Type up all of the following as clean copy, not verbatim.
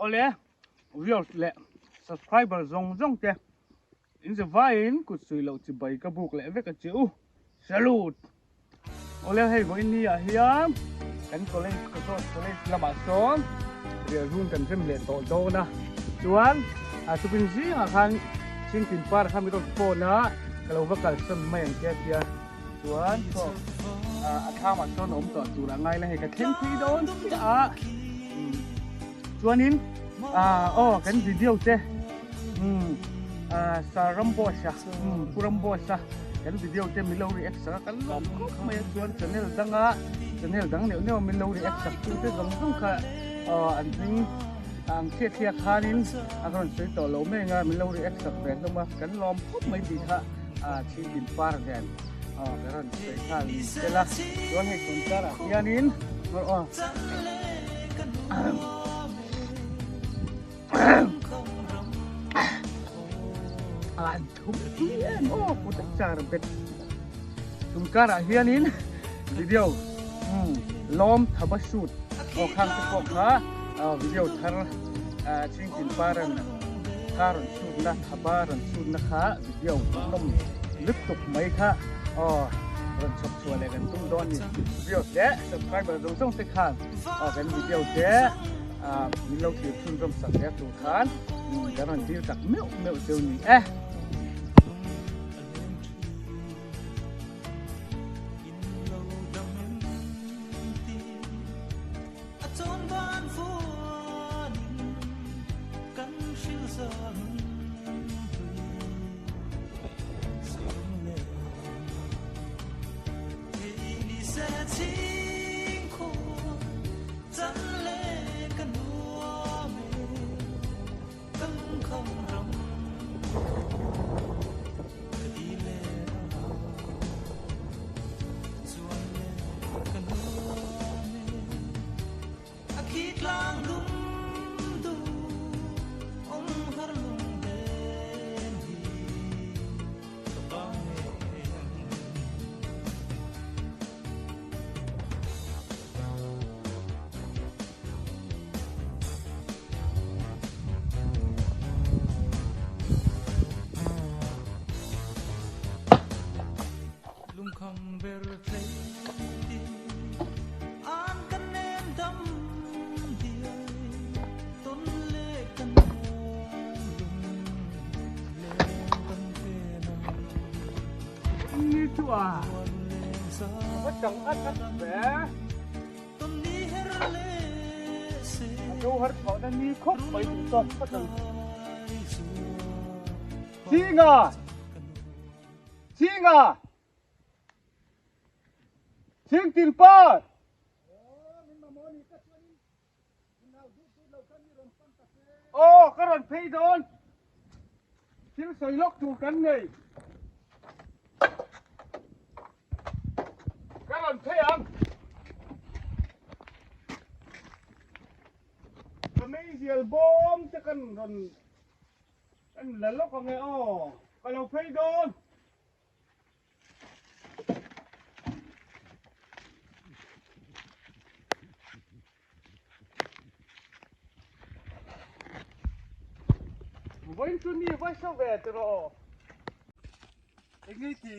Awle viewers leh subscriber zawng zawng te in zavaiin kut suih loh chibai ka buk leh vek a che u. Salute! Awle hei vawiin ni ah hian kan college Kazawn college lamah sawn riah hun kan rem leh tawh dawn a chuan a chupin zingah khan Chingtin par kha min rawn phone a ka lo va kalsan mai ang che a tia chuan saw a thlamah sawn a awm tawh tur a ngai la hei ka thleng phei dawn chiah a chuanin aw kan video te Umm ah Sir Ramboss a umm Pu Ramboss a kan video te min lo react sak a kan lawm khawp mai a chuan channel danga channel dang neuh neuh min lo react sak tu te zawng zawng kha aw an hming ang chiah chiah khanin a rawn sawi tawh lo mai anga min lo react sak ve hlawm a kan lawm khawp mai tih kha ah chhingtin par nen aw ka rawn sawi nghal ni tel a chuan hei tun karah hianin aw. An thum tui em aw kut a char bet tum karah hianin video lawm thaba shoot aw khang te pawh kha video thar chhingtin paran kha rawn shoot na thaba rawn shoot na kha video hmuhnawm lutuk mai kha aw rawn chhawp chhuah leh kan tum dawn a ni video te subscriber zawng zawng te khan aw kan video te Min lo thlir chhunzawm sak hle tur khan kan rawn dil tak meuh meuh cheu ni e. Ni chu a va chang at at ve a zo har thawh na ni khawp mai duh tawk phawt ang Chinga Chinga Chingtin par Aw ka rawn phei dawn thil sawi lawk tur kan nei ka rawn phei ang ka meizial bawm te kan rawn kan la lawk ang e aw ka lo phei dawn. Vawiin chu ni vawi sa ve ti rawh aw. Eng nge ti?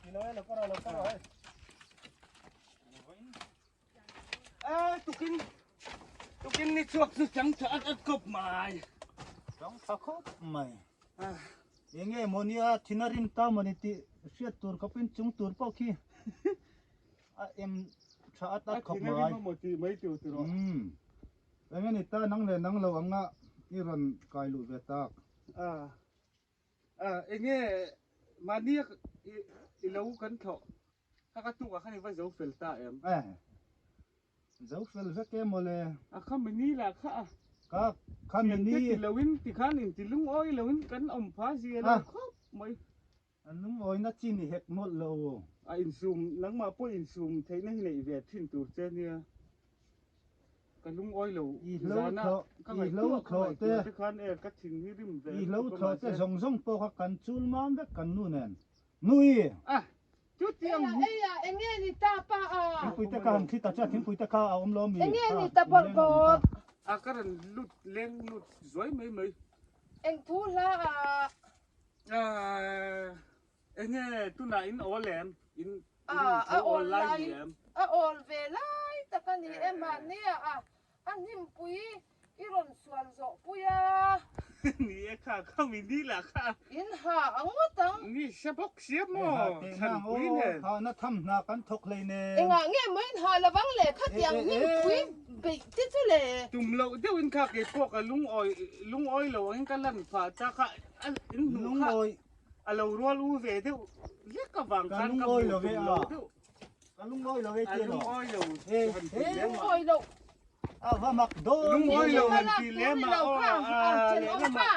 Ti lo e, lo kawr lo kawr e. E tukin tukin ni chhuak chu chang tha at at khawp mai. Chang tha khawp mai. Enge maw nia thin a rim ta maw ni tih hriat tur khawpin chung tur pawh khi a em tha at at khawp mai. A thin a rim amaw tih mai tur tiraw. Umm enge ni ta nang leh nang lo anga i rawn kai luh ve tak. A a enge mahni i lo kan thlawh kha ka tukah khan i va zo fel ta em. E Zo fel vek em mawle. A kha mini lah kha a. Ka kha mini. Ti lo in ti khan in ti lungawi lo in kan awm pha zia lo khawp mai. A lungawi na chi ni hek mawlh lo. A insum nangmah pawh insum theihna hi neih ve thin tur che nia. Ka lungawi lo zana ka ngaihtuah ka ngaihtuah te khan e ka thin hi rim ve. I hlo thlawh te zawng zawng pawh kha kan chul mam vek kan nu nen. Nui! A Chutiang Eia, eia, eng nge ni ta pa a? Thingpui te kha han thli ta che a, thingpui te kha a awm lo mi? Eng nge ni ta bawrh bawrh? A ka rawn lut leng lut zuai mai mai. Eng thu hla ah? Enge tunah in awl em? In tho awl lai ni em? A awl ve lai tak a ni e mahnia a a hnimpui i rawn sual zawh pui a. Ni e kha kha mi ni lah kha. In ha a ngawt ang. Ni hre bawk sia maw thlanpui nen. Ha na tham hna kan thawk hlei nen. Engah nge maw in ha lovang le khatiang hnimpui beih te chu le. Tum loh deuhin kha kei pawh ka lungawi lungawi lo angin ka lan phah ta kha in hnuh kha a lo rual u ve deuh hlek avang khan ka hmuh tum lo deuh. Ka lungawi lo e ti lo. Lungawi lo. Lungawi lo. A va mak dawn. Lungawi lo han ti lem a aw a lehlam a.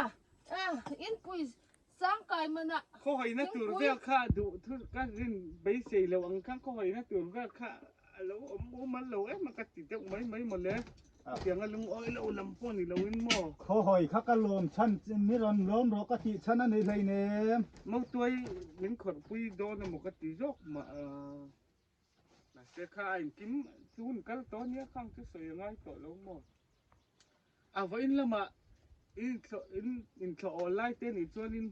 In pui sangkai mana. Khawhaina tur vel kha duh thu ka rin beisei lo ang khan khawhaina tur vel kha a lo awm awm an lo em a ka ti deuh mai mai mawle. Tiang a lungawi lo lam pawh ni lo in maw. Khawhawi kha ka lawm chhan mi rawn lawm rawh ka tih chhan a ni hleinem. Mautuai min khawrh pui dawn emaw ka ti zawk mah a. Mahse kha a inkim chu hun kal tawh ania khang chu sawi a ngai tawh lo maw. A vawiin lamah in inthlawh awl lai te nih chuanin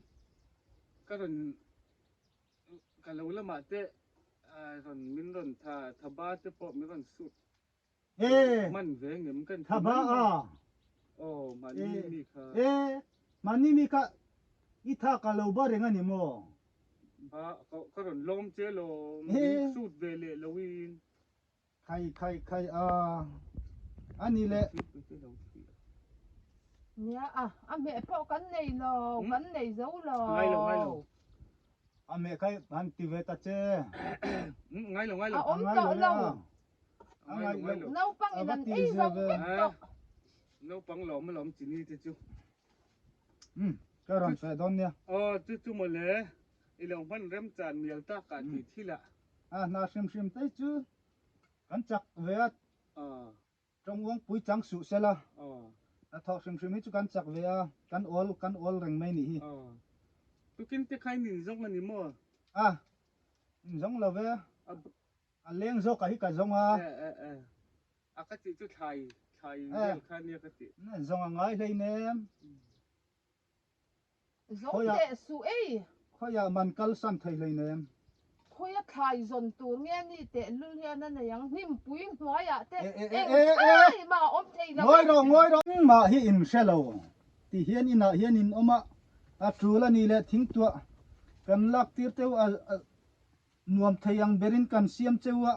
ka rawn ka lo lamah te rawn min rawn tha tha ba te pawh min rawn sut E man ve ngem kan tha ba a. Aw mahni mi kha. E mahni mi kha i tha ka lo ba reng a ni maw? Ba ka rawn lawm che lawm min sut ve leh loin. Khai khai khai a a ni le. Nia a a hmeh pawh kan nei lo kan nei zo lo. Ngai lo ngai lo. A hmeh khai han ti ve ta che. Ngai lo ngai lo. A awm tawh lo. Naupang in an ei zo vek tawh. Naupang lawm alawm chini te chu. Um ka rawn feh dawn nia. Aw chu chu mawle i lo hman rem chan mial tak ah tih thil ah. A hna hrim hrim te chu kan chak ve a. Tawng uang pui chang suh se la. A thawh hrim hrim hi chu kan chak ve a, kan awl kan awl reng mai nih hi. Tukin te kha in inzawng a ni maw? A inzawng lo ve. A leng zawk ah hi ka zawng a. A ka tih chu thlai thlai vel kha nia ka tih. Zawng a ngai hlei nem. Zawng teh suh ei. Khawiah man kal san thei hlei nem. Khawia thlai zawn tur nge ni teh lul hian a nei ang. Hnimpui hnuaiah te eng thlai mah a awm thei lo. Ngawi rawh ngawi rawh. Engmah hi in hre lo ti hian inah hian in awm a, a tul a ni leh thingtuah kan lak tir teuh a Nuam thei ang berin kan siam cheu a,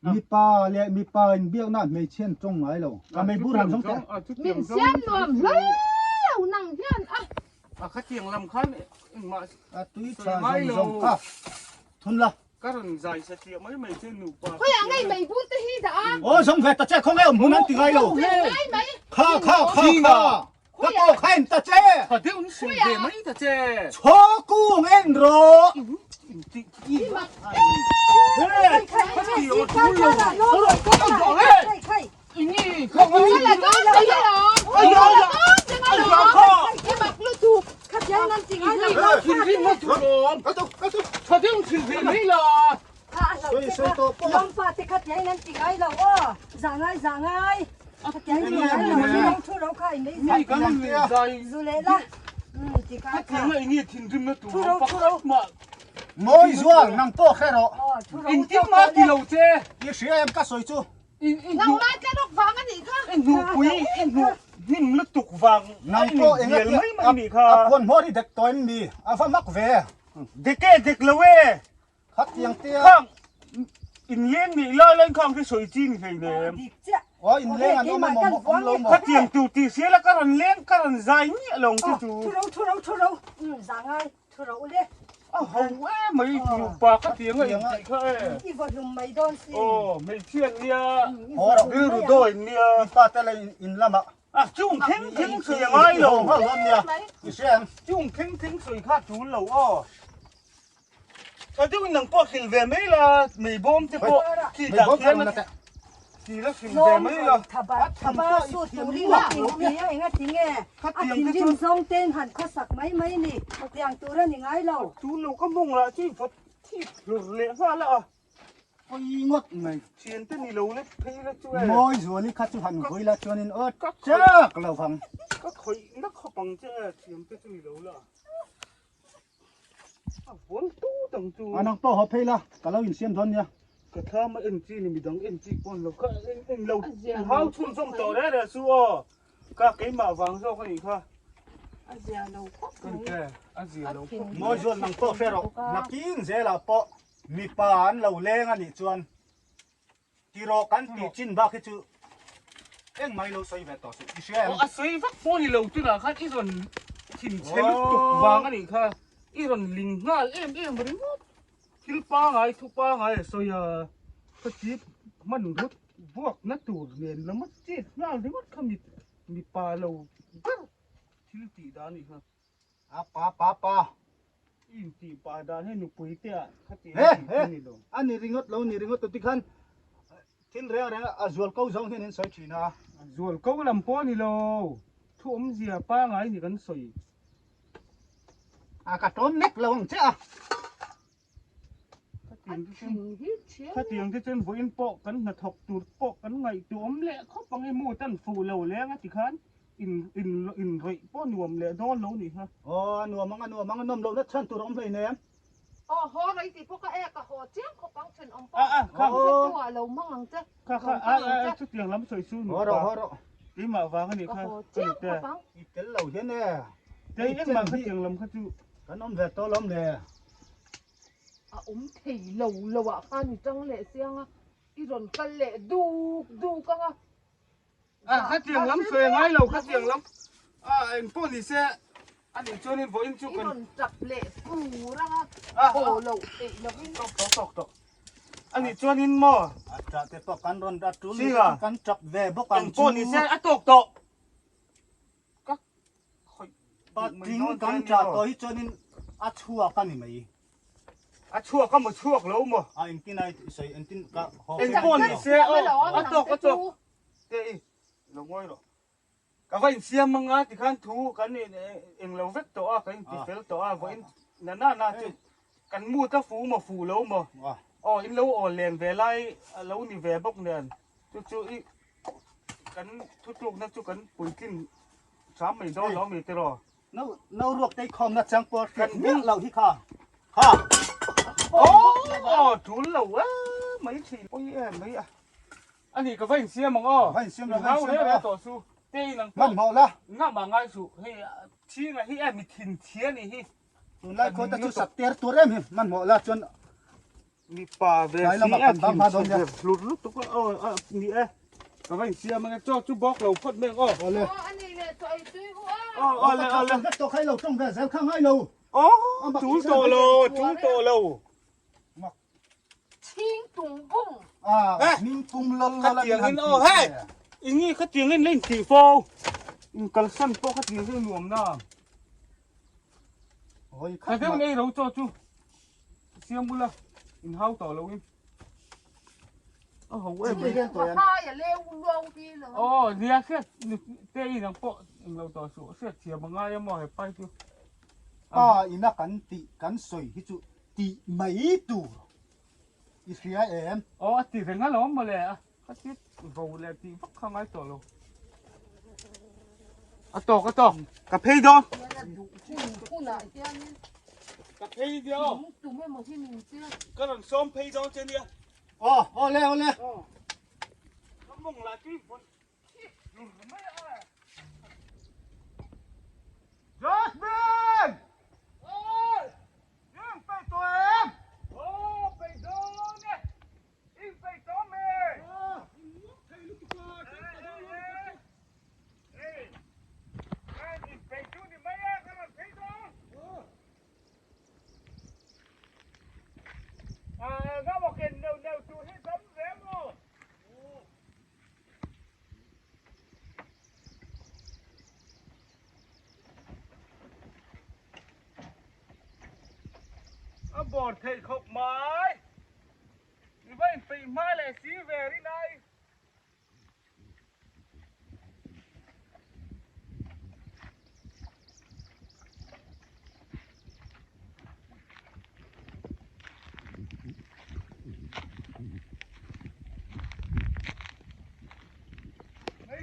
mipa leh mipa inbiakna ah hmeichhia an tawng ngai lo. Ka mei bur han zawng teh. Min siam nuam hlai lo nang hian a. A khatiang lam khan engmah A tui tha zawng zawng kha thun la. Ka rawn zai satliah mai mai che nupa. Khawiah ngei mei bur te hi dah a. Aw zawng ve ta che khawnge awm hmun an ti ngai lo. Ngai mai. Kha kha kha kha. Ka tawk kha en ta che. Tha deuh in sawi ve mai ta che. Chaw kung en rawh. Mawi zual nang pawh hre rawh. Engtin mah ti lo che. I hria em ka sawi chu. Nangmah tlaruk vang a nih kha. I hnuhpui i hnuh hnim lutuk vang Nang pawh eng a mai mai nih kha. A puan hmawr i dek tawh em mi? A va mak ve. Dek e dek lo e. Khatiang te a. Khang inleng nih lai laiin khang hi sawi chi ni hlei nem. Aw inleng an awm emaw awm lo maw. Khatiang tur tih sia la ka rawn leng ka rawn zai miah lo ang che chu. Thu ro thu ro thu ro za ngai thu ro ule. A ho e mai nupa khatiang a intih kha e. I vaw hlum mai dawn si. Aw hmeichhia an nia rilru dawi an nia. Mipa te leh in lamah A chung thleng thleng sawi a ngai lo. I hria em? Chung thleng thleng sawi kha tul lo aw. Ka deuh in nang pawh hrilh ve mai la, mei bawm te pawh khi tah khian a ti la hrilh ve mai la. Thaba su turin a tin ti a enga ti nge a thinrim zawng ten han khawsak mai mai ni tiang tur a ni ngai lo. Tul lo ka mawng lah chu i vawt thip hlur leh nghal a. Pawi ngawt mai. Thiante ni lo lek phei la chu e. Mawi zuali kha chu han vawi la chuanin aw chak lo vang. Ka khawih na khawp ang che e, thiante chu ni lo la. A vawn tut ang chu. A nang pawh haw phei la, ka lo insiam dawn nia. Ka thlam a en chi ni midang en chi pawh an lo kha en lo hau chhunzawm tawh reh reh chu aw. Ka keimah vang zawk a nih kha. A zia lo khawp mai. A zia lo khawp mai. Mawi zual nang pawh hre rawh, nakin zelah pawh mipa an lo leng a nih chuan tiraw kan tih chin bak hi chu engmah i lo sawi ve tawh suh, i hria em? Aw a sawi vak pawh ni lo tunah khan i rawn thinchhe lutuk vang a nih kha, i rawn ling nghal em em ringawt. Thil pangai thu pangai a sawi a, ka chip hman rut vuakna tur nen lama chet nghal ringawt kha mi mipa lo ber thil tih dan a nih kha. A pa pa pa. I intih pah dan hi nupui te ah kha ti He he a ni ringawt lo ni ringawt ti khan thil reng reng a zual ko zawng hian in sawi thin a. A zual ko lam pawh a ni lo, thu awmzia pangai ni kan sawi. A ka tawn nek lo ang che a. Khatiang te chuan vawiin pawh kan hnathawk tur pawh kan ngaihtuah awm leh khawp ang e mu tan fuh lo leng a ti khan in in inrawih pawh nuam leh dawn lo nih kha. Aw a nuam ang a nuam ang a nawm lohna chhan tur a awm hlei nem. Aw haw rei tih pawh ka ek a haw chiang khawp ang thenawm pawh A a kha hretu ah lo hmang ang che. Kha kha a a chutiang lam sawi chu Haw rawh haw rawh. Keimah vang a nih Ka kha haw ka chiang nute. khawp ang. I tel lo hian e. Kei engmah khatiang lam kha chu. Kan awm ve tawh lawm le. A awm thei lo lo ah khan i tang leh siang a, i rawn kal leh duk duk ang a. A khatiang lam sawi a ngai lo khatiang lam a engpawh ni se a nih chuanin vawiin chu I kan rawn tap leh pur ang a, haw loh theih lovin. Tawk tawk tawk tawk a nih chuanin maw. A tah te pawh kan rawn a tul Singa. kan tap ve bawk ang chu. Engpawh ni se a tawk tawh. Ka khawih Patling kan tah tawh hi chuanin a chhuak a ni mai. A chhuak a maw chhuak lo maw? A engtin a sawi engtin ka haw Eng pawh ni se aw a tawk a tawk te i lo ngawi rawh. Ka va insiam ang a tikhan thu kan eng lo vek tawh a kan inti fel tawh a vawiin na na na chu kan mut a fu maw fu lo maw aw in lo awl len ve lai a lo ni ve bawk nen chu chu i Kan thutlukna chu kan puitlin hram mai dawn lo mi tiraw? No no ruak tei khawm na chang pawh hriat miah lo hi kha. Kha. Aw tul lo e mai thin pawi em mai a. Ani ka va insiam ang aw. Va insiam la va insiam la. Tawh chu te in ang pawh. Hmanhmawh la. Nga mah ngai suh hei thinga hi e mi thin thia ni hi. Tunlai khaw te chu sak ter tur em hi hmanhmawh la chuan Mipa ve si a thin chhe ve hlut lutuk a aw a ni e ka va insiam ange chaw chu bawk lo phawt mai ang aw. Awle. Aw a ni leh chaw ei tui hu a. Aw awle awle. Vek tawh kha i lo tawng ve zel kha ngai lo. Aw tul tawh lo tul tawh lo. Chhing tung bung. A hming pum lal lal a Khatiang in aw hei ingi khatiang in la intih fo inkalsan pawh khatiang hi nuam na. Ka deuh nei ro chaw chu siam bula in hau tawh lo in a ho em mai. Aw nia hriat te in ang pawh eng lo tawh suh hriat thiam a ngai a maw he pai chu. Pa ina kan tih kan sawi hi chu tih mai tur i hria em? Aw a ti reng alawm mawle a ka ti vo leh tih vak kha ngai tawh lo. A tawk a tawk ka phei dawn. Ka phei dawn. Ka rawn sawm phei dawn che nia. Aw awle awle. Ka mawng lah chu i vawn lur mai a. Jasmine! Oi! Eng peih tawh em? Aw peih dawn e. In peih tawh em e? In ngawt thei lutuk a, chuan ka dawn lo lutuk chu. Ei, in peih chu ni mai e, ka rawn phei dawn. Nga maw ken neuh neuh tur hi tam ve maw? A bawr theih khawp mai. I va inpeih hma leh si ve rin ai.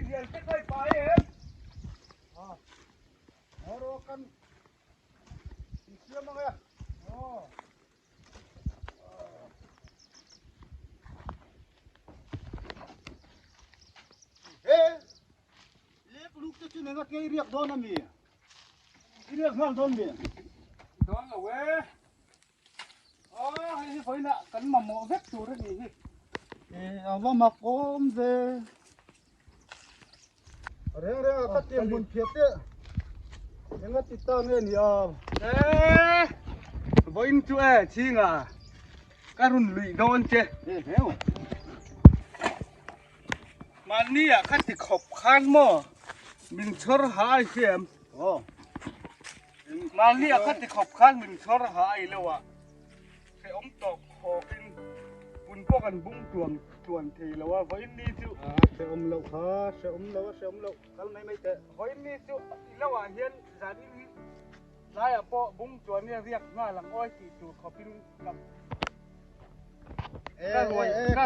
Zial te kai pai em? Ah. Ro kan siam ang e. Oh. He lek luk te chu nenga ngei riak dawn ami? I riak nghal dawn mi? Dawn lo e. Aw hei hi vawiinah kan mamawh vek tur a ni hi. E a va mak awm ve. Reng reng a ka tiang hmun phiat te enga ti ta nge ni a. E vawiin chu e chhinga ka rawn luih dawn che. E heu. Mahni ah kha ti khawp khan maw min chhawr ha ai hriam. Aw. Mahni ah kha ti khawp khan min chhawr ha ai lo a. Hrehawm tawp khawkin pun pawh kan bung tuang tluan thei lo a vawiin ni chu. A hrehawm loh kha hrehawm lo a hrehawm loh kal mai mai teh. Vawiin ni chu i lo ah hian zanin hi tlaiah pawh bung tluan hi a riak nghal ang awi tih tur khawpin ka Ka ruai ka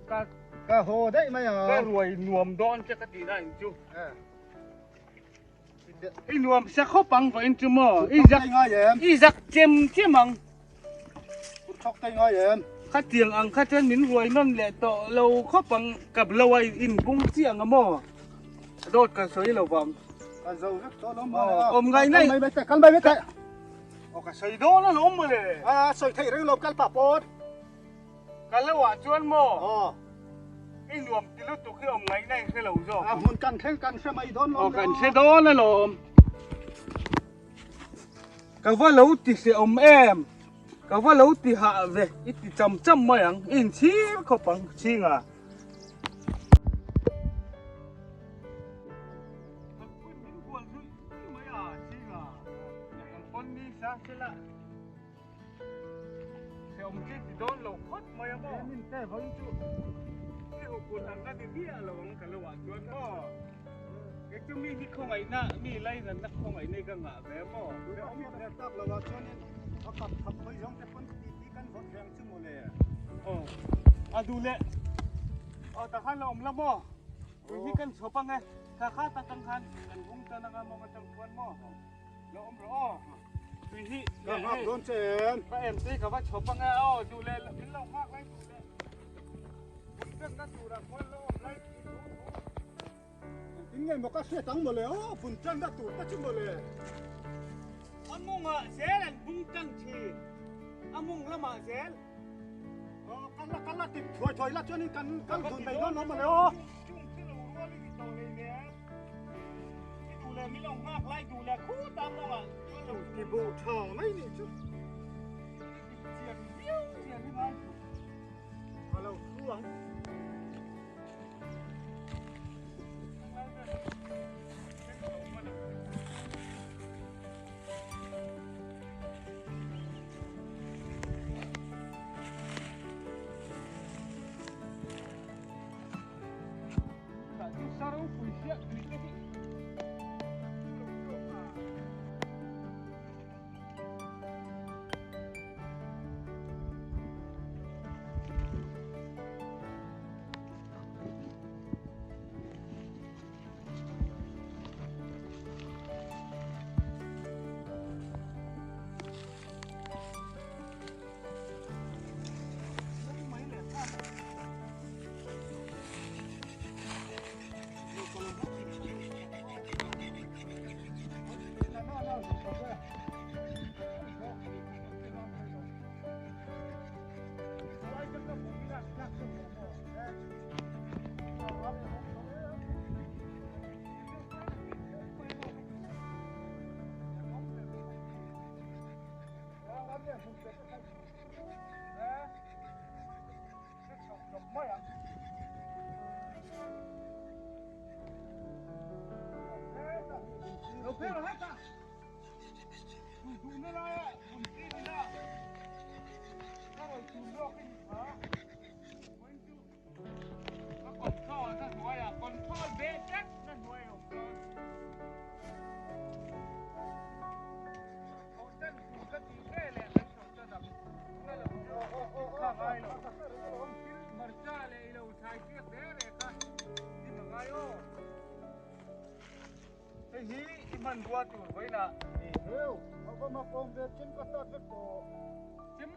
ka ka haw daih mai ang. Ka ruai nuam dawn che ka tih na in chu. I nuam sa khawp ang vawiin chu maw? I zak i zak chem chem ang. Kut thawk thei ngai em? Khatiang ang kha chuan min ruai nawn leh tawh lo khawp ang ka lo a in bung chiah ang a maw? Dawt ka sawi lo vang. Ka zo vek tawh lo maw? Awm ngai nai. Kal mai mai teh kal mai mai teh. Aw ka sawi dawn alawm mawle. A sawi theih reng lo kal pah pawt. Ka lo ah chuan maw? Aw. I nuam ti lutuk hi awm ngaihna i hre lo zawk. A hmun kan thleng kan hre mai dawn lawm le aw. Kan hre dawn alawm. Ka va lo ti hre awm em? Ka va lo ti hah ve i ti cham cham mai ang. I inchhir khawp ang chhinga. Tui hi kan chhawp ang e, thla khat atang khan kan bung tan anga mawng atang khuan maw lo awm rawh aw. Tui hi ka nghak dawn che em? Ka em te ka va chhawp ang e aw, duh leh min lo nghak lai duh leh bun tanna turah khuan lo awm lai tih thu thu. Engtin nge maw ka hriat ang mawle aw, bun tanna tur te chu mawle. A mawngah zel an bung tan thin, a mawng lamah zel. Kal la kal la tih thuai thuai la chuanin kan kal dun mai dawn lo mawle aw. Chung chu lo rual i ni tawh lei le. I duh leh min lo nghak lai duh leh khut a mawngah chuan lo ti bo tha mai nih chu. I ti chian viau chian hi ngai suh. Ka lo thu ang. hi i hmanrua tur vawiinah. Heu, a va mak awm ve, chem ka start vek tawh. Chem,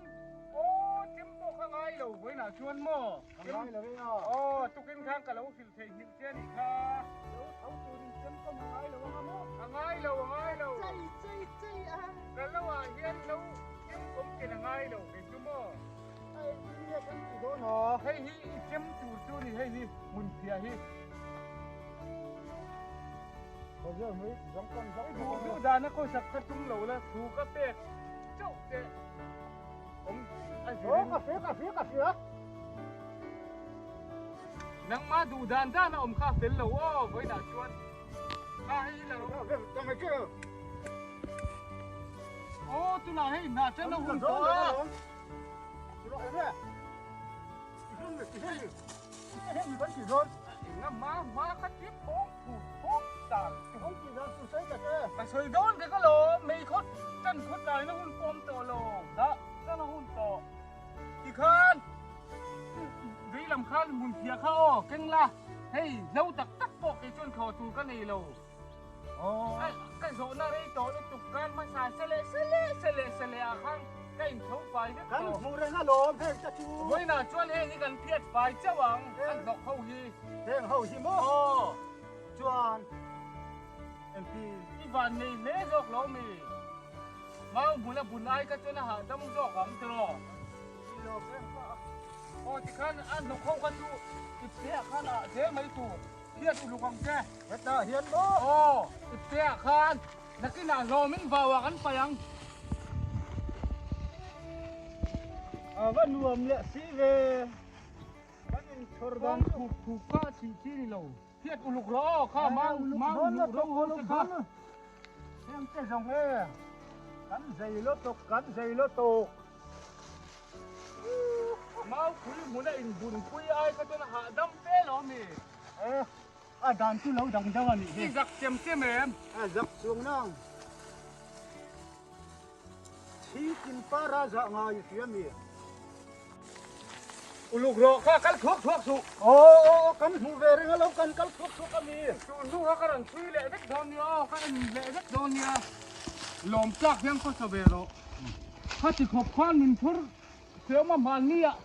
aw chem pawh kha ngai lo vawiinah chuan maw? Ka ngai lo e a. Aw, tukin khan ka lo hrilh theih nghilh che a nih kha. Lo tho turin chem ka ma ngai lo anga maw? A ngai lo, a ngai lo. Chei, chei, chei a. Ka lo ah hian lo chem awm ken a ngai lo kei chu maw? A engtin nge kan ti dawn a? Hei hi i chem tur chu ni, hei hi hmunphiah hi. Duh dana khawsak kha tum lo la, thu ka pek chauh che awm a zirin. Ka hria, ka hria, ka hria. Nangmah duh dan dan a awm kha a fel lo aw, vawiinah chuan kha hei hi lo. Aw, tunah hei hna ṭan a hun tawh a. Enga hma hma kha ti phawng phut phawng tal ka sawi dawn vek alawm mei khawt tan khawt tlai na hun pawm tawh lo dah tan a hun tawh tikhan vei lam khan hmun phiah kha aw keng la hei hlo tak tak pawh kei chuan thlawh tur ka nei lo Ka zawhna rei tawh lutuk khan hmasa sele sele sele sele ah khan ka intho fai vek Kan tawh. hmuh reng alawm heng te chu. Vawiinah chuan heng hi kan phiat fai chauh ang, kan hnawk ho hi. Heng ho hi maw? Aw. Chuan MP. I van nei hle zawk lo mi? Mau hmun a bun ai kha chuan a hahdam zawk ang tiraw? Ni lo reng pah a. Aw tikhan a hnawk ho kha chu i pehah khan ah zel mai tur. Hian uluk ang che. Hetah hian maw? Aw, ipteah khan nakinah hlawmin vauah kan paih ang. A va nuam leh si ve. Kan inchhawr dan chu. Kawng thuk thuk kha chih chi ni lo. Hian uluk rawh aw kha mau mau luh ro ho te kha. Heng te zawng e. Kan zei lutuk, kan zei lutuk. Mau pui hmuna inbunpui ai kha chuan a hahdam fe lo mi? E, a dan chu lo dang dang a nih hi. I zak chem chem em? A zak chuang nang. Chhingkin para zah ngai i hria mi? Uluk rawh kha kal thuak thuak suh. Aw aw kan hmuh ve reng alo kan kal thuak thuak a mi. Tun hnu kha ka rawn chhui leh vek dawn nia aw ka en leh vek dawn nia. Lawm tlak hian khawsa ve rawh. Khati khawp khan min phur hriam a hmanni ah.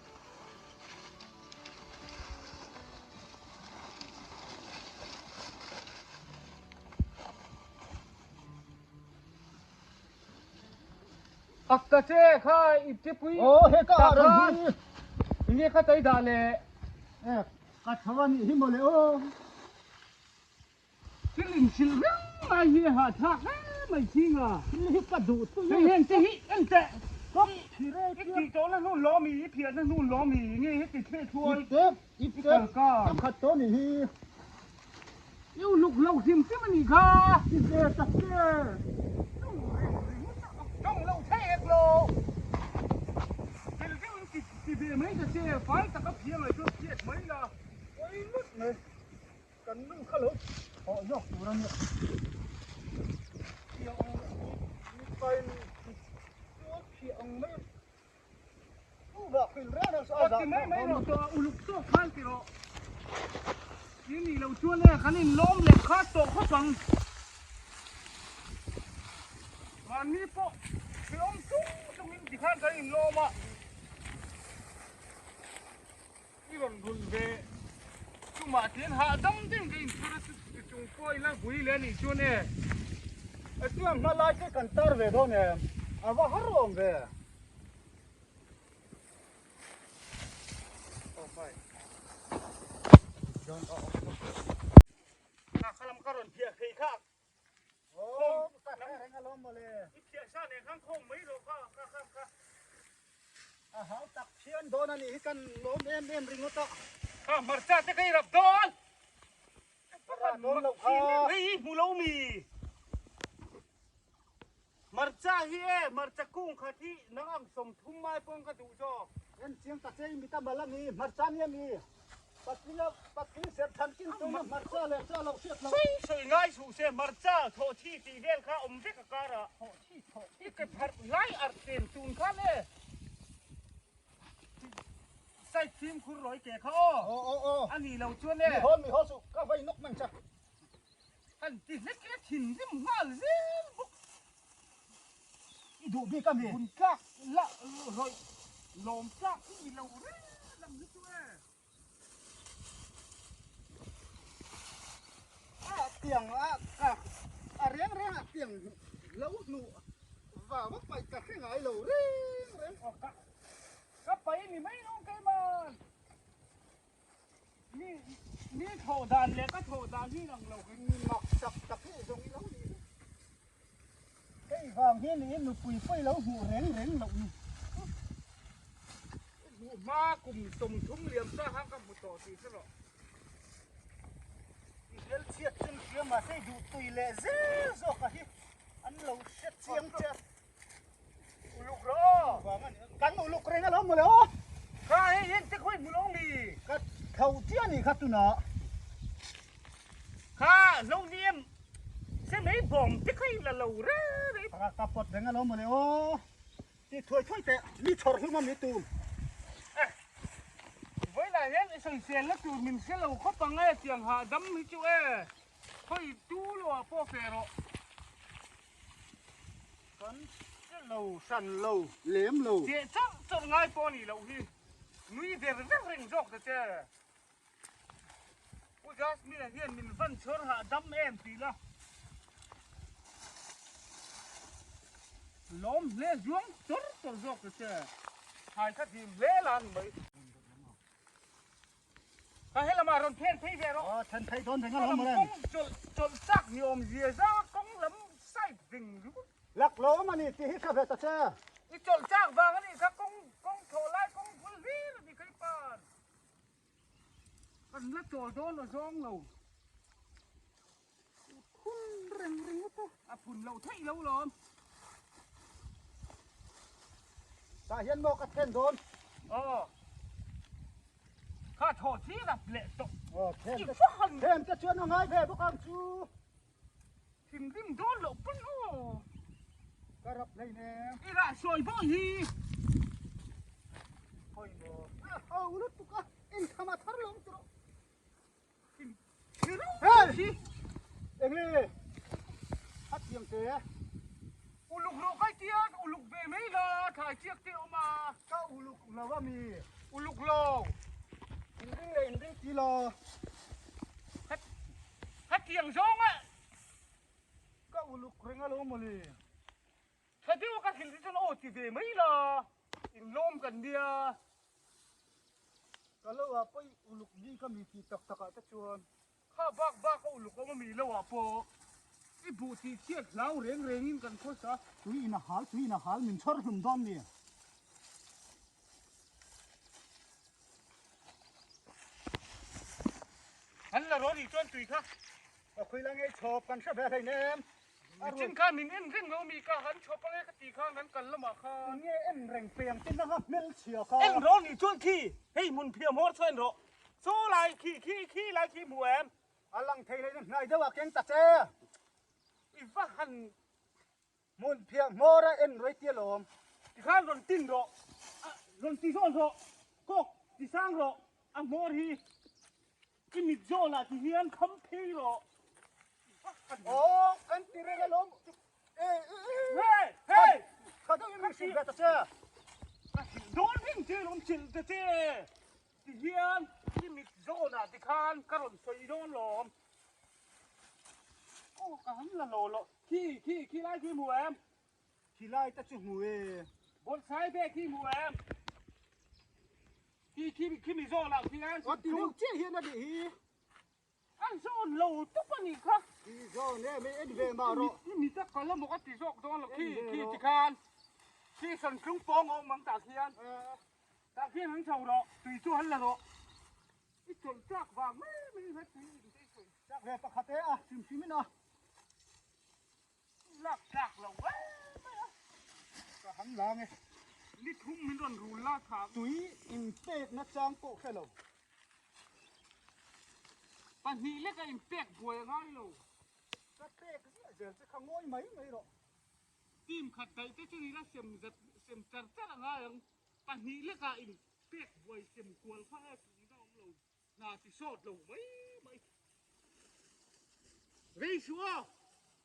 Ak ta che kha i chipui Aw he ka ah ran hi. Enge kha tai dah le. E ka tho a nih hi mawle aw. Thil inhrilh reng mai hi a hahthlak hle mai ching a. Thil hi ka duh thul Hei heng te hi en teh. Kawng thire I tih tawh na hnun lawm i, i phiah na hnun lawm i, nge heti thleh thuai Ip tep, ip i tep, kal ka. ka khat tawh nih hi. I uluk lo hrim hrim a nih kha. I ve tak che. Tawng lo thei hek lo. Thil deuh in ti ti ve mai ta che, fai taka phiah ngaih chuan phiat mai la. Pawi ngawt mai. Kan nu kha lo thawh zawk tur a nia. Piang mipain tual phiah ang mai a. Tu vah hrilh reng reng saw a zah Ti mai mai rawh tawh a uluk tawk khan ti rawh. Ti nih loh chuan e kan inlawm leh kha tawh khawp ang. Mahni pawh hreawm chung chungin tikhan kan inlawm a. I rawn rulh ve chumah tian hahdam deuh ka inchhar a chu chung pawh ila vui leh a nih chuan e. E chuan hma lai te kan tar ve dawn em? A va har awm ve. Kha lam ka rawn phiah phei kha. Aw, ka hre reng alawm mawle. I phiah sa nen khan khawm mai rawh kha kha kha kha. A hau tak phian dawn a nih hi kan lawm em em ringawt a. Kha hmarcha te kha i rap dawn. Rap dawn loh kha. Hei hi hmu lo mi. Hmarcha hi e, hmarcha kung khat hi nang ang 30 mai pawng ka duh zawk. En chiang ta che i mit a mal a mi, hmarcha nia mi. Patling patling serh than kin tuna hmarcha leh cha lo hriat loh. Sawi sawi ngai suh se hmarcha thawh thi tih vel kha awm vek a karah. Thawh thi thawh thi. I ke pharh lai arh ten tun khan e. Side fimkhur rawih ke kha aw. Aw aw aw. A nih loh chuan e. Mi haw mi haw suh ka vai nawk mang cha. Han ti hlek hlek thin. thinrim nghal zel bawk. I duh bik a mi? Vun tlak la rawih lawm tlak hi ni lo reng ang hi chu e. A tiang a ka a reng reng a tiang lo hnuh va vak mai ka hre ngai lo reng reng. Aw ka ka pai ni mai lo keimah. Mi mi thawh dan leh ka thawh dan hi inang lo Mi mak tak tak hi zawng i lo nih hi. Hei vang hi niin nupui pawh i lo hmuh reng reng loh ni. I hmuh hma kum 30 liam ta khan ka hmu tawh tih hre rawh. I hmel chhiat chu ni hria mahse i duh tui leh zel zawk a hi an lo hre chiang che a. Uluk rawh. Kan uluk reng alawm mawle aw. Kha hei hian te khawi hmu lo mi. Ka tho chiah anih kha tunah. Kha lo ni em se mai bawm te kha i la lo reng reng. Ka ka pawt reng alawm mawle aw. Ti thuai thuai teh mi chhawr hlum a mi tum. Eh vawilah hian i sawisel na tur min hre lo khawp ang e tiang hahdam hi chu e khawi tu lo ah pawh feh rawh. Kan hre lo, hran lo, lem lo. Cheh chawrh chawrh ngai pawh a nih loh hi. Nui ver ver reng zawk ta che. Pu Jasmine-a hian min van chhawr hahdam em tih la. Lawm hle zuang chawrh chawrh zawk ta che. Thlai kha dim hle la a ni mai. Ka helamah rawn then phei ve rawh. Aw then phei dawn reng alawm mawle. Kawng chawlh chawlh chak ni awm zia zang a kawng lam side ding ringawt. Lak lawm a ni tih hi hre ve ta che. I chawlh chak vang a nih kha kawng kawng thawh lai kawng bul hlir a ni kha i pan. Kan la chawl dawn a zawng lo. Phun reng ringawt a. A phun loh theih lo lawm. Tah hian maw ka then dawn? Aw. Kha thaw chi rap leh tawh. Aw then te then te chuan a ngai ve bawk ang chu. Thinrim dawn loh pawn aw. Ka rap hlei nem. I rah sawi bawk hi. Khawi maw. A ho lutuk a, intham a thar lo ang tawh. Hey! Enge? A thiam te. Uluk rawh kai tia uluk ve mai la thlai chiak te awm a. Ka uluk lo a mi. Uluk lo. Inring leh inring ti lo. Hetiang zawng a. Ka uluk reng alo mawle. Tha deuh a ka hrilh te chuan aw ti ve mai la, inlawm kan nia. Ka lo ah pawh i uluk bik a mi tih tak tak ah te chuan. Kha bak bak a uluk awm a mi lo ah pawh i buh tih chhiat hlau reng reng in kan khawsa. Tui in a hal, tui in a hal, min chhawr hlum dawn mi. An la rawn ih chuan tui kha. Ka khui la ngei chhawp kan hre ve hleinem. Nichin khan min en reng lo mi ka han chhawp ange ka tih khan kan kal lamah khan. Nge en reng pe ang che nanga hmelchhia kha. En rawh nih chuan khi hei hmun phiah hmawr chuan en rawh. Saw lai khi khi khi lai khi hmu em. A lang thei hlein hnai deuh ah keng ta che. I va han hmun phiah hmawr a en rawih tia lawm. Tikhan rawn tin rawh a rawn ti zawn rawh kawk ti sang rawh a hmawr hi. I mit zawlah ti hian kham phei rawh. Aw kan ti reng alawm. Hey hey Tha deuh in min hrilh ve ta che. Ka hrilh dawn reng che lawm chilh ta che. Ti hian i mit zawnah ti khan ka rawn sawi dawn lawm. Aw ka han la lo lo. Khi khi khi lai khi hmu em? Khi lai te chu hmu e. Bawlhsai bag hi hmu em? Khi khi khi mi zawn ah khian Aw ti deuh chiah hian a nih hi. A zawn lo tup a nih kha. Ti zawn e mi en ve mah rawh. I mit a kal a maw ka ti zawk dawn lo khi khi ti khan. Khi sawn tlung pawng a awm ang tah khian. Tah khian han chho rawh tui chu han la rawh. I chawlh chak vang mai mai kha tui in te i sawi. Chak ve pakhat e a hrim hrim in a. Lak tlak lo em mai a. Ka han lang e. Ni thum min rawn rul la tha. Tui in pek na chang pawh hre lo. Pahnih lek a in pek buai a ngai lo. Ka pek ziah zel che kha ngawi mai mai rawh. Team khat daih te chu ni la sem zat sem char char a ngai ang. Pahnih lek a in pek buai sem kual kha e tih na awm lo. Hna ti sawt lo mai mai. Rei suh aw.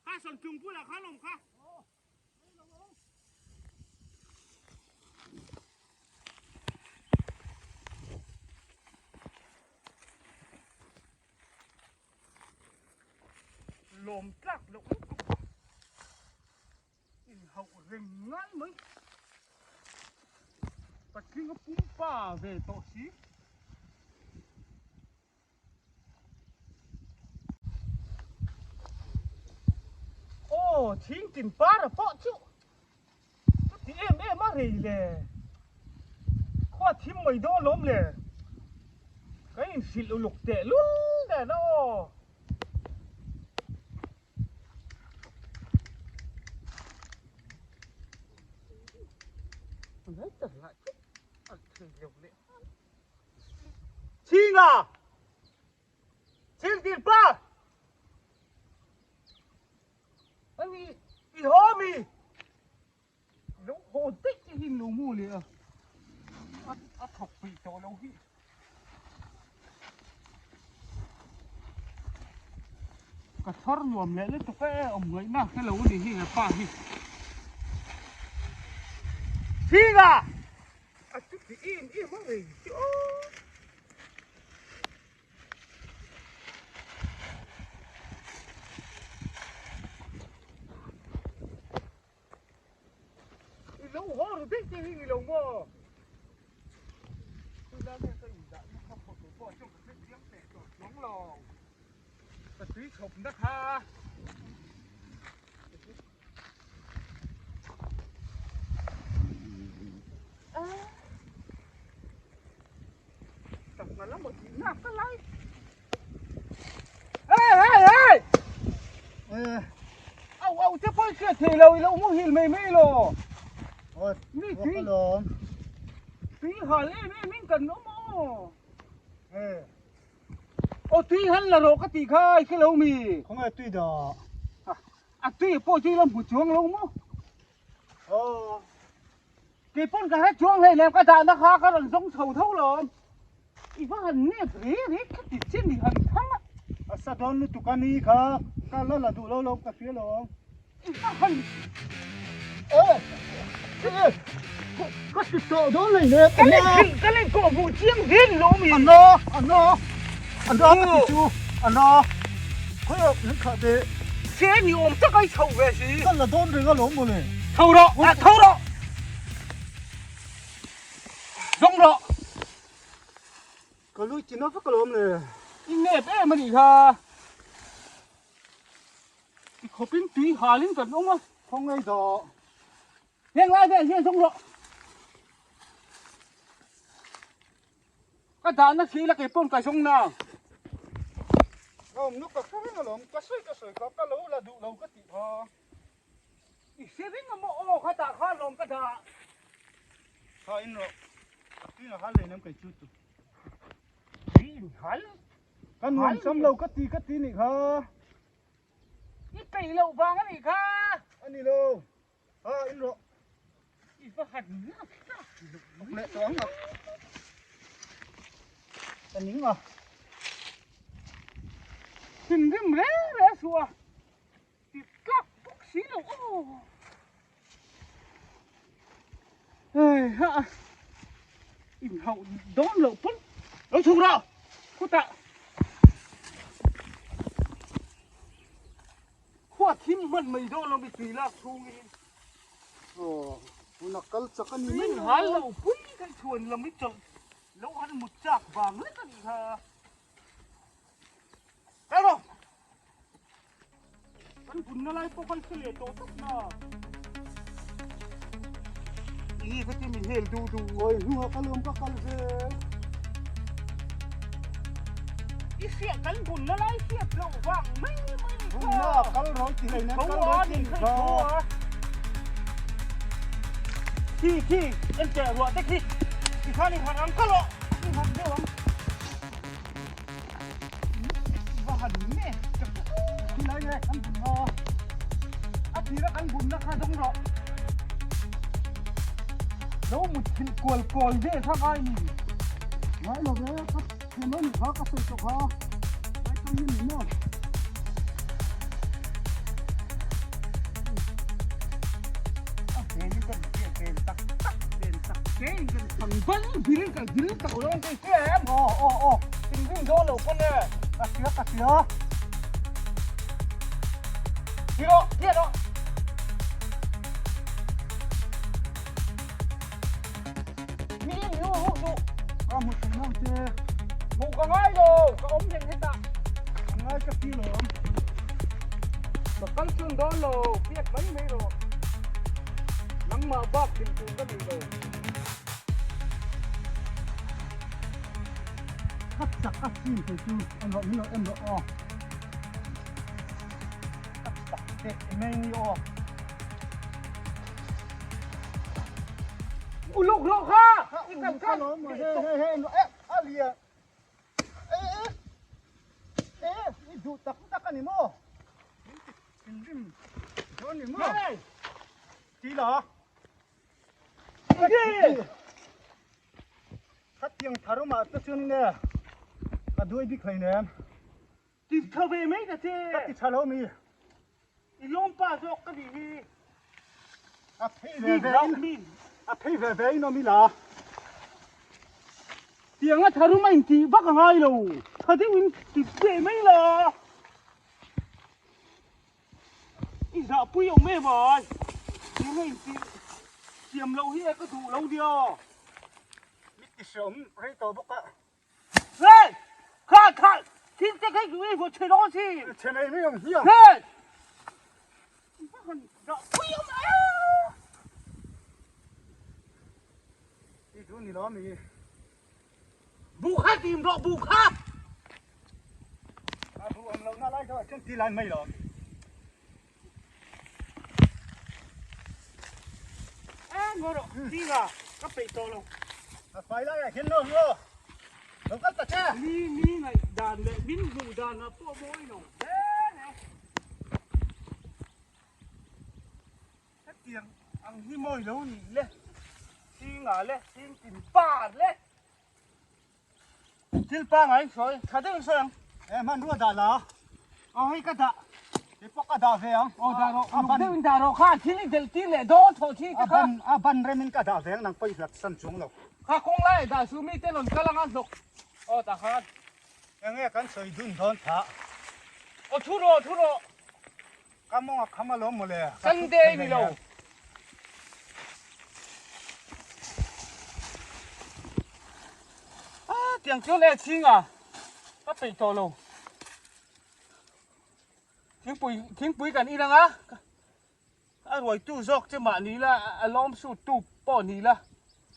Kha sawn tlung bulah khan awm kha. Lawm tlak loh lutuk a inhauh reng ngai mai. Patling a pumpa ve tawh si. Aw thing tin par a pawh chu chuti em em a rei le khua thim mai dawn lawm le ka inhrilh uluk teh lul nen a aw. Chhinga! Chhingtir pa! Ani i haw mi? Lo haw daih te hi lo mu leh a. A thawk peih tawh lo hi. Ka thar nuam leh lutuk e awm ngaihna hre lo a ni hi he pa hi. Chhinga! A chuti em em a rei chu aw. I lo haw ru daih te hi ni lo maw? Chulai nge ka indah na kha photo pawh chu ka hre chiang teh tawh chuang lo. Ka tui chhawp na kha. Au au te pawh hriat thei lo i lo muhil mai mai lo. Mi tui tui hal em em in kan awm aw. Aw tui han la rawh ka tih kha i hre lo mi. Khawnge tui dah. A tui pawh chu i lo hmu chuang lo maw? Aw. Kei pawn ka hre chuang hlei lem ka dahna kha ka rawn zawng chho tho lawm. I va han nep re re kha ti che ni han thang a. A sa dawn lutuk a ni kha ka la la duh lo lo ka hria lawm. I va han Eh eh ka ti tawh dawn hlei lem. Ka len hrilh ka len kawh hmuh chiang zel lo mi. A na a na a na ka ti chu a na khawiah min thlah teh. Che ni awm tak a i chhoh ve si. Ka la dawn reng alawm mawle. Tho rawh ah tho rawh. Zawng rawh. Ka lui tina vek alawm le. I nep em a nih kha. Ti khawpin tui halin kan awm a. Khaw ngei dah. Heng lai vel hian zawng rawh. Ka dahna thli la kei pawn ka zawng na. Ka awm nuk ka hre reng alawm, ka sawi ka sawi kha ka lo la duh lo ka tih kha. I hre reng a maw aw kha tah kha alawm ka dah. Kha in rawh, a tuina hal leh nem kei chu tu. Tui in hal. Ka nuam sam lo ka ti ka ti nih kha. I peih loh vang a nih kha. A ni lo. A in rawh. I va han lak tlak loh leh tawh ang a. Ka ning a. Thinrim reng reng suh a. Ti tlak bawk si lo aw. Hei ha a. Inhauh dawn loh pawn lo chhuk rawh khutah. Khua thim hman mai dawn lo mi tui lak chhungin. Aw, hun a kal chak a ni mai. Tui hal lo pui ka chhuan lam i chawlh lo han mut chak vang lek a nih kha. Kal rawh. Kan bunna lai pawh kan hre leh tawh tak na. I ka ti mi hel duh duh. Awi hnuah ka lawm ka kal ve. I hriat kan bunna lai hriat loh vang mai mai kha. Bunna kal rawh ti hlei nen kal rawh ti kha. Khi khi en teh ruah te khi. Ti khan i han ang ka lawh. I han deuh ang. Va han nge Khi lai nge kan bunna. A tira kan bunna kha zawng rawh. Lo mutthilh kual kual vel kha ngai ni. Ngai lo ve ka thiam a nih kha ka sawi tawh kha. Ngai tang hi ni maw. Kei kan thang bal birin ka dil tak lo ang kei che em. Aw aw aw. Thinrim dawn lo pawn e. Ka hria ka hria. Ti rawh ti rawh. Mi in hu hu duh. Ka hmu thei nang che. Hmuh ka ngai lo ka awm reng hetah. Ka ngai ka feel awm. Ka kal chun dawn lo piak mai mai rawh. Nangmah bak din tur ka nei lo. Ka chak a chin thei chu en rawh min lo en rawh aw. Ka chak teh mai ni aw. Uluk rawh kha! I kan kha lawm he he he eh a lian eh eh eh i duh tak tak a ni maw? Min ti thinrim dawn ni maw? Ti la. Khatiang tharumah te chuan in e ka duai bik hleinem. Ti tha ve mai ta che. Ka ti tha lo mi. I lawmpa zawk ka nih hi. A phei ve ve in a phei ve ve in awm ila. Tianga tharum a intih vak a ngai lo. Tha deuh in ti ve mai la. I zahpui awm em ai. Tianga intih siam loh hi e ka duh lo nia. Mi ti hreawm rei tawh bawk a. Hey! Kha kha thil te kha i vaw chhe dawn si. Chhe nei mai ang hian. Hey! Zahpui awm e. I duh ni lo mi. Bu kha tim rawh bu kha. A bu awm lohna lai kha chuan ti lai mai lo. E ngaw rawh tinga ka peih tawh lo. A fai lai ah hian lo ro. Lo kal ta che. Mi mi ngaih dan leh min hmuh dan ah pawh mawi lo hle hle. Hetiang ang hi mawi lo nih le. Singa le singtin par le. Thil pangai sawi tha deuh in sawi ang. E hmanrua dah la. Aw hei ka dah. Kei pawh ka dah ve ang. Aw dah rawh. Uluk deuh in dah rawh kha thil i delh tir leh dawn thawh thi te kha. A ban rem in ka dah ve ang nang pawh i hlat san chuang lo. Kha kawng lai dah su mi te rawn kal anga hnawk. Aw tah khan. Enge kan sawi dun dawn tha. Aw thu rawh thu rawh. Ka mawng a kham alawm mawle. Sunday ni lo. A tiang chu le chhing a ka peih tawh lo. Thingpui thingpui kan in anga a ruaitu zawk che mah ni la a lawm sut tu pawh ni la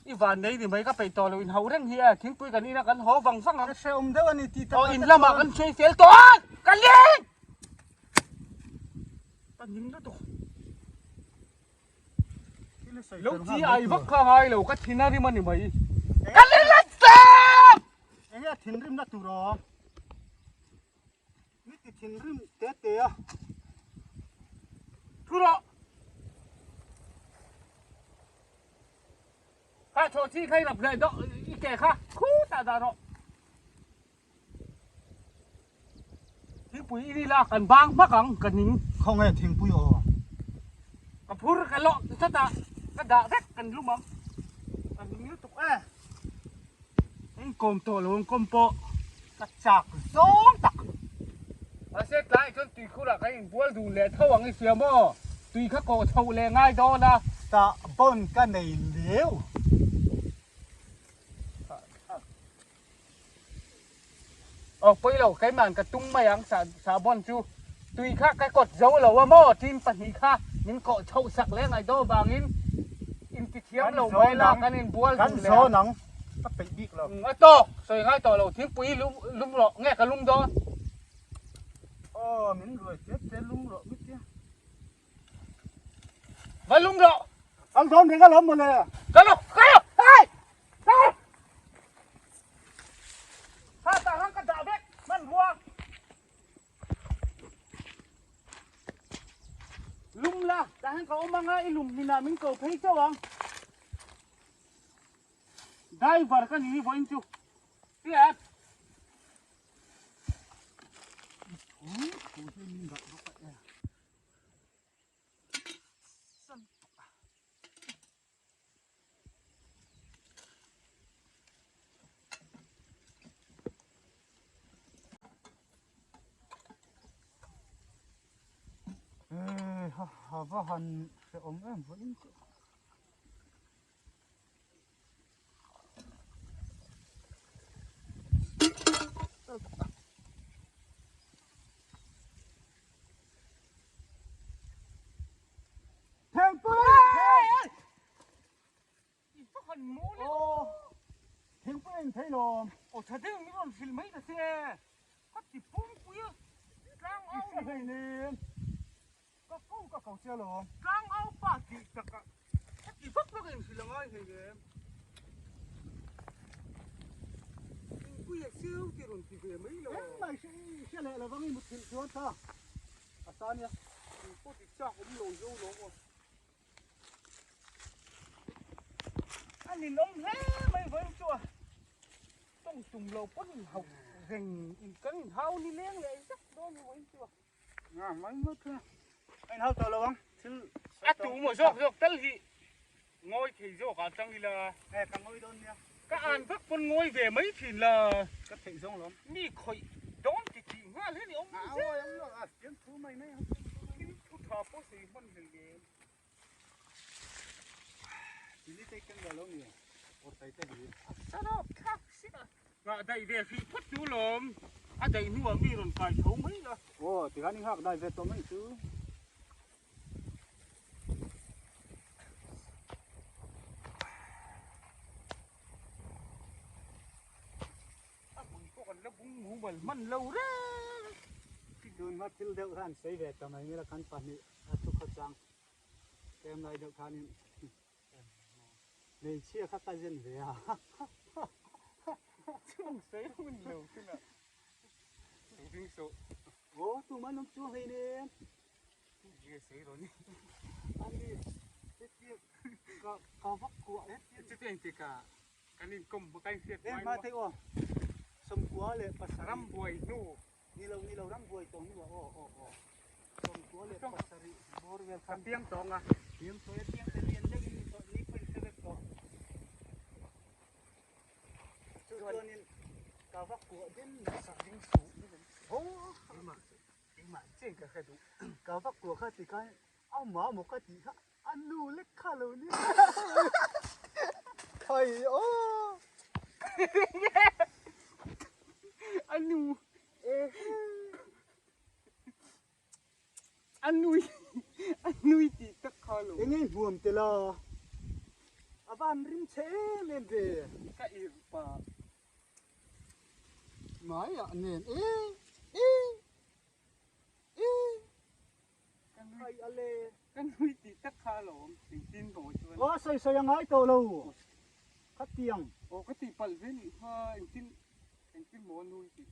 i van nei ni mai ka peih tawh lo in ho reng hi a thingpui kan in a kan haw vang vang ang. Ka hrehawm deuh a ni tih tak Aw in lamah kan sawi fel tawh a ka ling. Ka ning lutuk. Lo chi ai vak kha ngai lo ka thin a rim a ni mai. Ka ling la chep! Enge a thinrim na tur aw? Mi ti thinrim te te a. Thu rawh. Kha thaw chi kha i rap leh dawh i ke kha khu tah dah rawh. Thingpui i ri la kan bang hmak ang ka ning. Khawnge thingpui aw? Ka phur ka lawh tlat a, ka dah vek kan lum ang. Ka ning lutuk e. Eng kawm tawh lo ang kawm pawh. Ka chak zawng tak. Mahse tlaiah chuan tuikhurah kan inbual dun leh tho ang i hria maw? Tui kha kawh chhoh leh ngai dawn a. Tah bawn ka nei leu. Aw pawi lo keimah ka tum mai ang sahbawn chu tui kha ka kawt zo lo a maw tin pahnih kha min kawh chhoh sak leh ngaih dawn vangin inti thiam lo mai la kan inbual duh leh ang. Nang ka peih bik lo. A tawk sawi ngai tawh lo thingpui lum rawh nge ka lum dawn. Aw min ruai te te lum rawh mi tia. Va lum rawh. Kal dawn reng alawm mawle. Kal rawh kal rawh hei hei. Kha tah khan ka dah vek hmanrua. Lum la tah hian ka awm anga i lum hminah min ko phei chauh ang. Driver ka ni hi vawiin chu. Tia. A va han hrehawm em vawiin chu. Thingpui in thei lawm. Aw tha deuh min rawn hrilh mai ta che. Ka ti pawngpui a. Tlang au. I hre hlei nen. Ka ko ka ko che lawm. Tlang au pa tih tak a. Ka ti vak vak in hrilh a ngai hlei em. Thingpui a siau tih rawn ti ve mai lo. Engmah i hre leh lovang i mutthilh chuan kha a sa nia. Thingpawh ti chak awm lo zo lawm aw. A ninawm hle mai vawiin chu a tawng tum lo pawn in hauh reng in kan in hau ni leng leh zak dawn ni vawiin chu a. Nga mai mai thung a, a in hau tawh lo ang thil A tu maw zawk zawk tal hi ngawi thei zawk ah tang ila. E ka ngawi dawn nia. Ka an vak pawn ngawi ve mai thin la. Ka theih zawng lawm. Mi khawih dawn ti tih nghal hi ni awm zel. A awi ang a fiamthu mai mai ang. Thil thu tha pawh sawi hman hlei nen. Sarap thlak si a. Nghah daih ve hrih phawt chu lawm. A daih hnuah mi rawn kai tho mai a. Aw tikhan i nghak dai ve tawh mai chu. A hmun pawh kan la bung mumal hman lo reng. Tun hma thil deuh khan sawi ve ta mai nila kan pahnih. A thu khaw chang tlem lai deuh khanin hmeichhia kha ka zen ve a. Chung sawi hun lo chunah ding suh. Aw tumah an awm chuang hei nen. Nge sawi rawn ni. Ani hetia ka ka vak kuah hetia. Chuti engtik ah kan inkawm ka inhriat ngai maw. Engmah thei aw 97. Rambuai hnu. Ni lo ni lo ram buai tawng hnuah aw aw aw 97 bawr vel khan piang tawng a piang tawh e piang te lian deuh in ni tawh ni pawhin hre vek tawh chu chuanin ka va kuah den nasa ding suh ho keimah keimah chen ka hre duh ka va kuah kha ti khan a mah maw ka tih kha a nu lek kha lo ni khai aw a nu a nui a nui tih tak kha lo enge hmuam te la a van rim che em em ve ka irh pah mai ah nen e e e Ai a le. Ka nui tih tak kha a lo awm engtin maw chuan. Aw sawi sawi a ngai tawh lo khatiang. Aw ka tih palh ve nih kha engtin engtin maw a nui tih.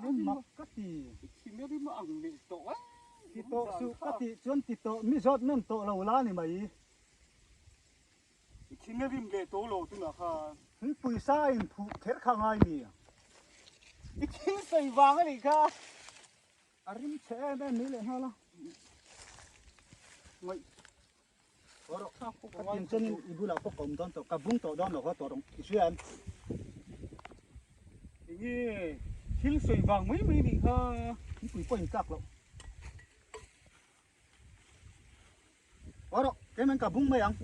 A mak ka ti. I chhim e rim a ang leh tawh e. Ti tawh suh ka tih chuan ti tawh mi zawt nawn tawh lo la ni mai. I chhim e rim leh tawh lo tunah khan. Thingpui sa a inphuh kher kha ngai mi. I thil sawi vang a nih kha. A rim chhe em em mai leh nghal a. Ngaih. Rawh ka tin chuan i bulah pawh ka awm dawn tawh ka bung tawh dawn lo kha tawh rawh i hria em. Enge thil sawi vang mai mai nih kha. Thingpui pawh in tlak loh. Rawh keimah ka bung mai ang.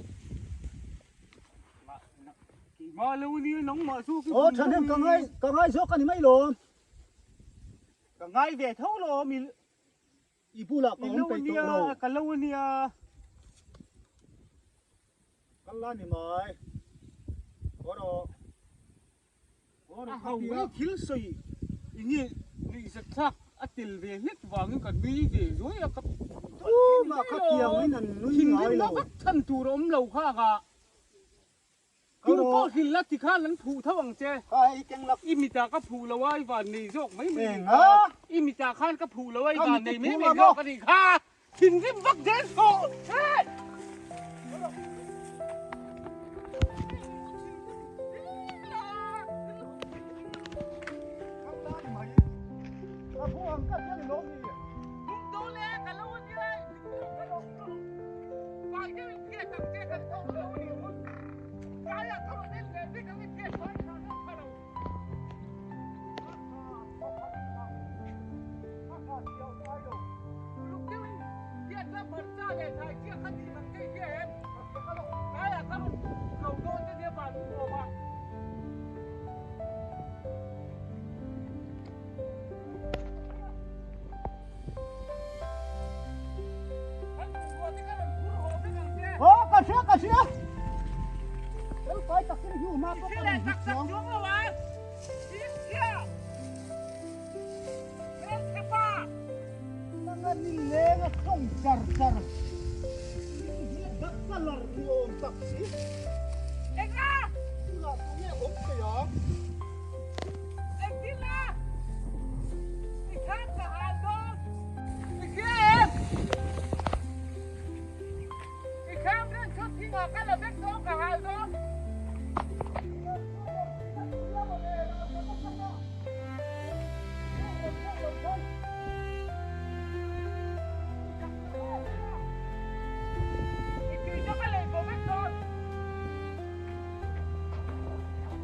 Keimah lo nia nangmah zawk i bung. Aw thahnem ka ngai ka ngai zawk a ni mai lawm. Ka ngai ve tho lawm i I bulah ka awm peih tawh lo. Ka lo ania. Kal la ni mai. Rawh. A ho mai thil sawi enge nuihzat thlak a tel ve hlek vangin ka nui ve zuai a ka Tumah kha tiangin an nui ngai lo. Thinrimna vak chhan tur a awm lo kha ka Tu pawh hrilh la ti khan an phuh tho ang che. I mitah ka phuh lo a i van nei zawk mai mai nih kha. I mitah khan ka phuh lo a i van nei mai mai zawk a nih kha. Thinrim vak zel suh. pawh ka rawn hmu chuang. Nanga nileng a tawng char char. Hi dark colour ni awm tak si. Enga? Bulah tu nge awm thei a? Engtin la? I khan ka hal dawn. I hria em? I kham ren chu thingah ka la vek dawn ka hal dawn.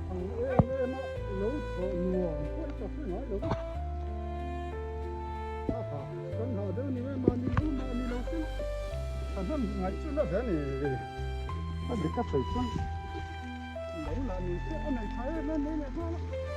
Ang em em a lo thawh nuam pawh i ka hre ngai lo va. A ha kan ha deuh ni mai mahni lo mahni lo chu a hnam ngaih chu na ve a ni. A dik a sawi chuan lo lah ni se a nei tha em em mai leh nghal a.